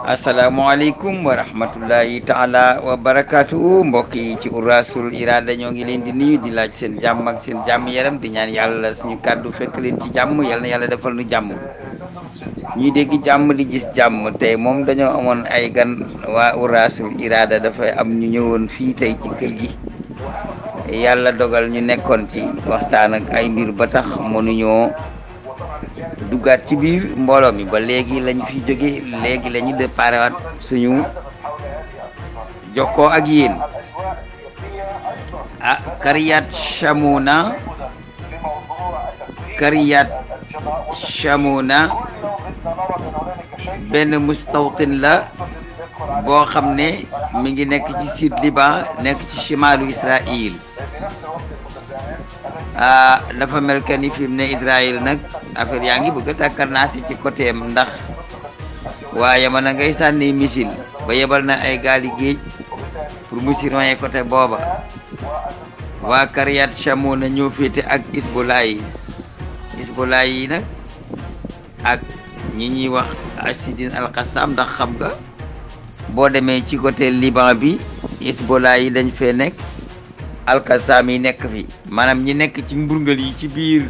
asalaamaaleykum wa rahmatullahi taala wa barakaatu mbokk yi ci Uras-ul Irada ñoo ngi leen di nuyu di laaj seen jàmm ak seen jàmm yaram di ñaan yàlla suñu kàddu fekk leen ci jàmm yal na yàlla defal nu jàmm ñuy dégg jàmm di gis jàmm tey moom dañoo amoon ay gan waa Uras-ul Irada dafay am ñu ñëwoon fii tey ci kër gi yàlla dogal ñu nekkoon ci waxtaan ak ay mbir ba tax mënuñoo duggaat ci biir mbooloo mi ba léegi lañu fi jóge léegi la ñu déparé waat suñu jokkoo ak yéen Kariyat Shamuna benn mustawtin la boo xam ne mi ngi nekk ci sud Liban nekk ci chimalu Israël dafa mel que ni fi mu ne Israël nag affaire yaa ngi bëgg a tàkkarnaasi ci côté am ndax waaye man a ngay sànni missile ba yebal na ay gaali géej pour mu surveiller côté booba waa Kariyat Shamuna ñoo féete ak Hezbollah yi nag ak ñi ñuy wax Asidin al-Qassam ndax xam nga boo demee ci côté Liban bi Hezbollah yi dañ fee nekk al-Qassam yi nekk fi maanaam ñi nekk ci mburngal yi ci biir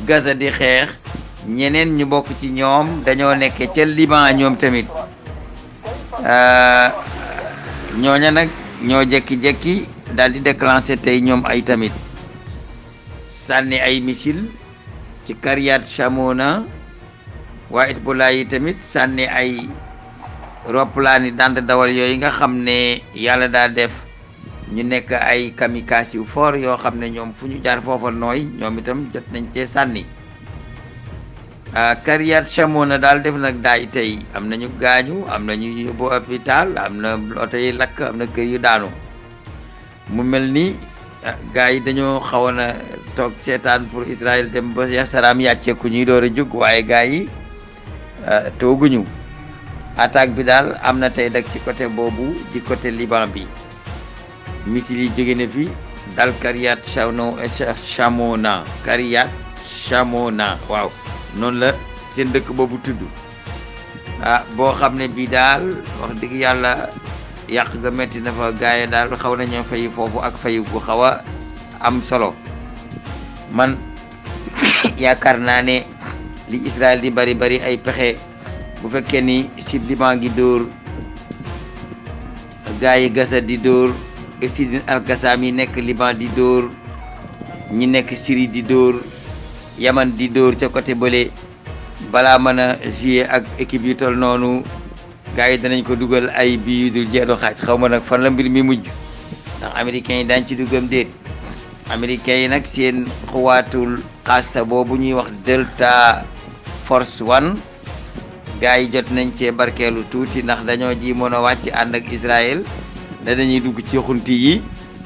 Gaza di xeex ñeneen ñu bokk ci ñoom dañoo nekkee ca Liban ñoom tamit ñooña nag ñoo jekki-jekki daal di déclencher tey ñoom ay tamit sànni ay missile ci Kariyat Shamuna waa Hezbollah yi tamit sànni ay roplaani dand dawal yooyu nga xam ne yàlla daa def ñu nekk ay kamikaze yu fort yoo xam ne ñoom fu ñu jaar foofa nooy ñoom itam jot nañ cee sànni Kariyat Shamuna daal def nag daay tey am nañu gaañu am nañu yóbbu hôpital am na oto yi lakk am na kër yu daanu mu mel ni gars yi dañoo xawoon a toog seetaan pour Israël dem ba Salaam yàcceeku ñuy door a jóg waaye gars yi tooguñu attaque bi daal am na tey dak ci côté boobu di côté Liban bi missile yi jóge na fi dal Kariyat Shamuna waaw noonu la seen dëkk boobu tudd boo xam ne bii daal wax dëgg yàlla yàq ga metti na fa gaay daal xaw nañoo fayu foofu ak fayu gu xaw a am solo man yaakaar naa ne li Israël di bari ay pexe bu fekkee ni sud Liban gi dóor gaay yi Gaza di dóor Asidin al-Qassam yi nekk Liban di dóor ñi nekk Syrie di dóor Yaman di dóor ca côté bële balaa mën a jouer ak équipe yu tol noonu gars yi danañ ko dugal ay bii yu dul jeedu xaaj xaw ma nag fan la mbir mi mujj ndax américains yi daañ ci duggam déet américains yi nag seen xuwaatul xaasa boobu ñuy wax Delta Force One gars yi jot nañ cee barkeelu tuuti ndax dañoo ji mën a wàcc ànd ak Israël dañuy dugg ci xunti yi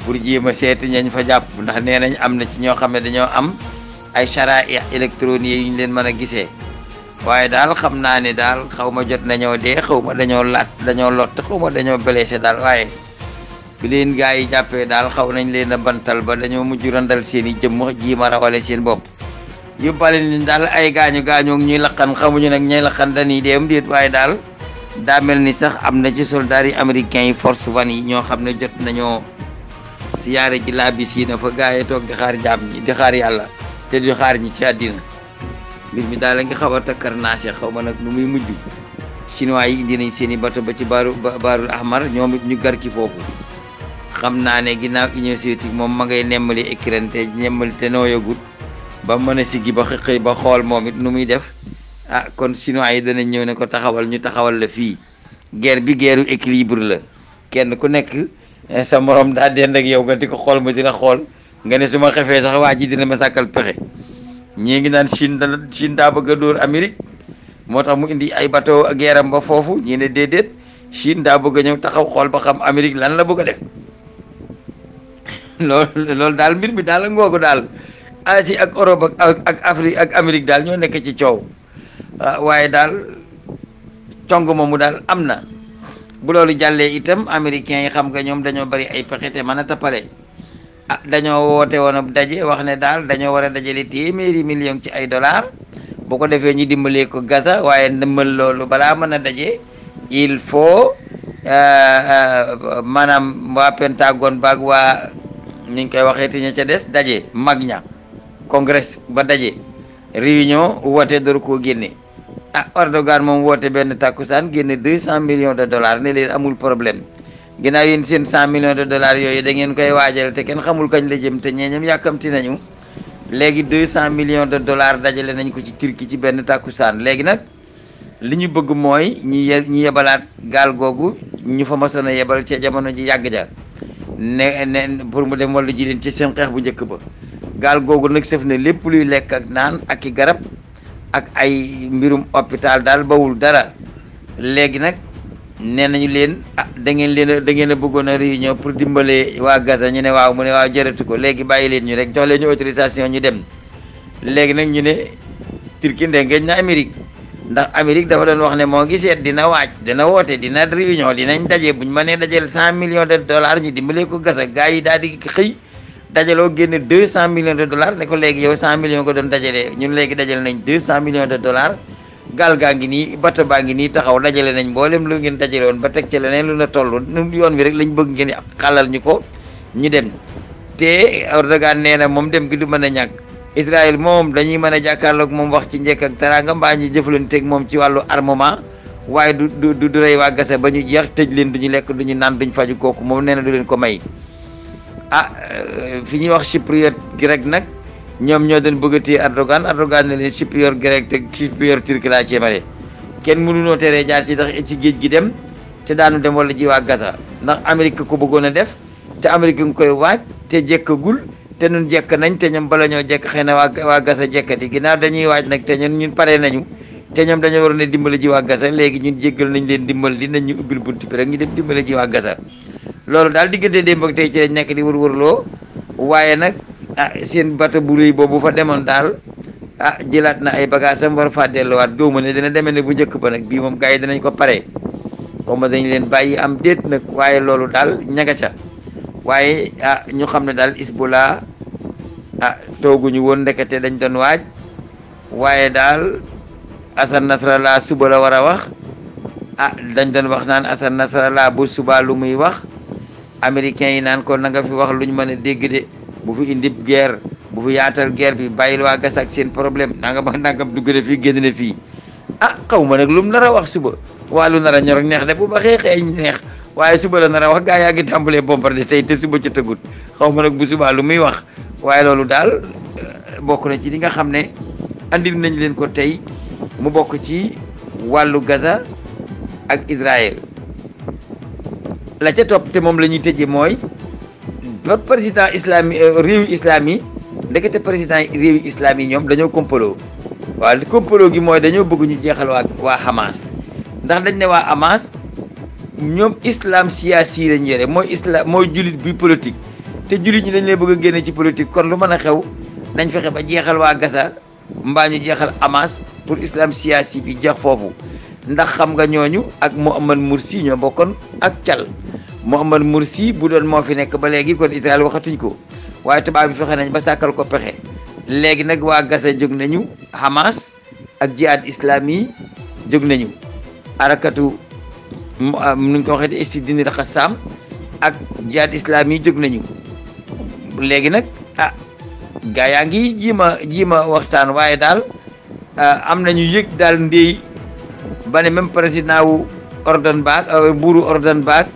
pour jéem a seeti ñañ fa jàpp ndax nee nañ am na ci ñoo xam ne dañoo am ay charaï électroniques yu ñu leen mën a gisee waaye daal xam naa ne daal xaw ma jot nañoo dee xaw ma dañoo lott xaw ma dañoo blessé daal waaye bi leen gars yi jàppee daal xaw nañ leen a bantal ba dañoo mujj randal seen i jëmm jiima rawale seen bopp yóbbaale ni daal ay gaañoo ñuy laqan xamuñu nag ñay laqan dañuy deem déet waaye daal daa mel ni sax am na ci soldats yi américains yi force one yi ñoo xam ne jot nañoo siyaare ji laabi siina fa gars yi toog di xaar jaam ñi di xaar yàlla te di xaar ñi ci àddina mbir mi daal la ngi xaw a takkar naase xaw ma nag nu muy mujj chinois yi indi nañ seen i bato ba ci baarul ahmar ñoom it ñu gar ci foofu xam naa ne ginnaaw Union soviétique moom ma ngay nemmali Ukraine te nemmali te nooyagut ba mën a siggi ba xëy ba xool moom it nu muy def kon chinois yi danañ ñëw ne ko taxawal ñu taxawal la fii guerre bi guerru équilibre la kenn ku nekk sa morom daa dend ak yow nga di ko xool ma dina xool nga ne su ma xefee sax waa ji dina ma sàkkal pexe ñii ngi naan Chine daa bëgg a dóor Amérique moo tax mu indi ay bateau ak yaram ba foofu ñii ne déedéet Chine daa bëgg a ñëw taxaw xool ba xam Amérique lan la bëgg a def loolu daal mbir mi daal ngoogu daal Asie ak Europe ak Afrique ak Amérique daal ñoo nekk ci coow waaye daal cong moomu daal am na bu loolu jàllee itam américains yi xam nga ñoom dañoo bari ay pexe te mën a tappale dañoo woote woon ab daje wax ne daal dañoo war a dajale téeméeri million ci ay dollars bu ko defee ñu dimbalee ko Gaza waaye ndëmmal loolu balaa mën a daje il faut maanaam waa Pentagone baag waa ni ñu koy waxee te ña ca des daje mag ña congrès ba daje réunion woote door koo génne Erdogan moom woote benn tàkkusaan génne 200 millions de dollars ne leen amul problème ginnaaw yéen seen 100 millions de dollars yooyu da ngeen koy waajal te kenn xamul kañ la jëm te ñeeñam yàkkamti nañu léegi 200 millions de dollars dajale nañ ko ci Turquie ci benn tàkkusaan léegi nag li ñu bëgg mooy ñi yebalaat gaal googu ñu fa masoon a yebal ca jamono ji yàgg ja ne pour mu dem wàllu ji leen ci seen xeex bu njëkk ba gaal googu nag sëf ne lépp luy lekk ak naan ak i garab ak ay mbirum hôpital daal bawul dara léegi nag nee nañu leen da ngeen a bëggoon a réunion pour dimbalee waa Gaza ñu ne waaw mu ne waaw jërëtu ko léegi bàyyi leen ñu rek jox leen ñu autorisation ñu dem léegi nag ñu ne Turquie ndengeeñ na Amérique ndax Amérique dafa doon wax ne moo ngi seet dina waaj dina woote dina réunion dinañ daje buñ mënee dajeel 100 millions de dollars ñu dimbalee ko Gaza gars yi daal di xëy dajaloo génne 200 millions de dollars ne ko léegi yow 100 millions nga doon dajalee ñun léegi dajale nañ 200 millions de dollars gaal gaa ngi nii bato baa ngi nii taxaw dajale nañ mboolem lu ngeen dajale woon ba teg ci leneen lu na toll yoon wi rek lañ bëgg ngeen xalal ñu ko ñu dem te Erdogan nee na moom dem gi du mën a ñàkk Israël moom dañuy mën a jàkkaarloog moom wax ci njëkk ak teraanga mbaa ñu jëflanteeg moom ci wàllu armement waaye du rey waa Gaza ba ñu jeex tëj leen duñu lekk duñu naan duñ faju kooku moom nee na du leen ko may fi ñuy wax chypriote grec nag ñoom ñoo doon bëgg a téye Erdogan ne leen chypriote grec te chypriote turc laa ci yemale kenn mënunoo teree jaar ci ndax ci géej gi dem te daanu dem wala ji waa Gaza ndax Amérique ko bëggoon a def te Amérique nga koy waaj te jekkagul te ñun jekk nañ te ñoom bala ñoo jekk xëy na waa Gaza jekkati ginnaaw dañuy waaj nag te ñun pare nañu te ñoom dañoo waroon a dimbale ji waa Gaza léegi ñun jéggal nañ leen dimbal di nañ ñu ubbil bunt bi rek ñu dem dimbale ji waa Gaza loolu daal diggante démb ak tey ci lañ nekk di wërwërloo waaye nag seen bato bu rëy boobu fa demoon daal jëlaat na ay bagages am war faa delluwaat góob ma ne dina demee ne bu njëkk ba nag bii moom gars yi dinañ ko pare comme dañ leen bàyyi am déet nag waaye loolu daal ñaga ca waaye ñu xam ne daal Hezbollah tooguñu woon ndekete dañ doon waaj waaye daal Hassan Nasrallah suba la war a wax dañ doon wax naan Hassan Nasrallah bu suba lu muy wax américains yi naan ko na nga fi wax luñ mën a dégg de bu fi indi guerre bu fi yaatal guerre bi bàyyil waa Gaza ak seen problème nangam dugg na fii génn na fii xaw ma nag lu mu nar a wax suba waa lu nar a ñor neex de bu ba xeexeeñ neex waaye suba la nar a wax gaa yaa ngi tàmbalee bombardé tey te suba ca tëggut xaw ma nag bu subaa lu muy wax waaye loolu daal bokk na ci li nga xam ne andil nañ leen ko tey mu bokk ci wàllu Gaza ak Israël la ca topp te moom la ñuy tëjee mooy président islami réewi islam yi ndekete président réewi islam yi ñoom dañoo kompaloo waaw kompaloo gi mooy dañoo bëgg ñu jeexal waa Hamas ndax dañ ne waa Hamas ñoom islam siyaasi lañ yore mooy islam mooy jullit bi politique te jullit ñi dañ lay bëgg a génne ci politique kon lu mën a xew nañ fexe ba jeexal waa Gaza mbaa ñu jeexal Hamas pour islam siyaasi bi jeex foofu ndax xam nga ñooñu ak Mohamed Morsi ñoo bokkoon ak cal Mohamed Morsi bu doon moo fi nekk ba léegi kon Israël waxatuñ ko waaye tubaab bi fexe nañ ba sàkkal ko pexe léegi nag waa Gaza jóg nañu Hamas ak jihad islami jóg nañu arakatu nuñ ko waxee Isyadine al-Qassam ak jihad islami jóg nañu léegi nag gaa yaa ngi jiima waxtaan waaye daal am nañu yëg daal ndéy ba ne même président wu Ordon baak buuru Ordon baak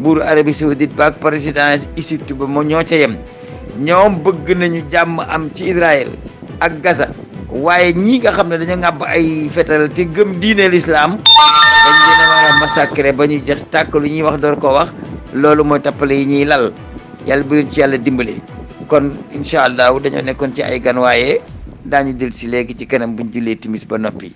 buuru Arabie Saoudite baak président Égypte ba moo ñoo ca yem ñoom bëgg nañu jàmm am ci Israël ak Gaza waaye ñii nga xam ne dañoo ŋàbb ay fetal te gëm diine l'islam dañ leen a war a massacrer ba ñu jeex tàkk lu ñuy wax door ko wax loolu mooy tappale yi ñuy lal yàlla bu leen ci yàlla dimbale kon incha allah dañoo nekkoon ci ay gan waaye daañu del si léegi ci kanam buñ jullee timis ba noppi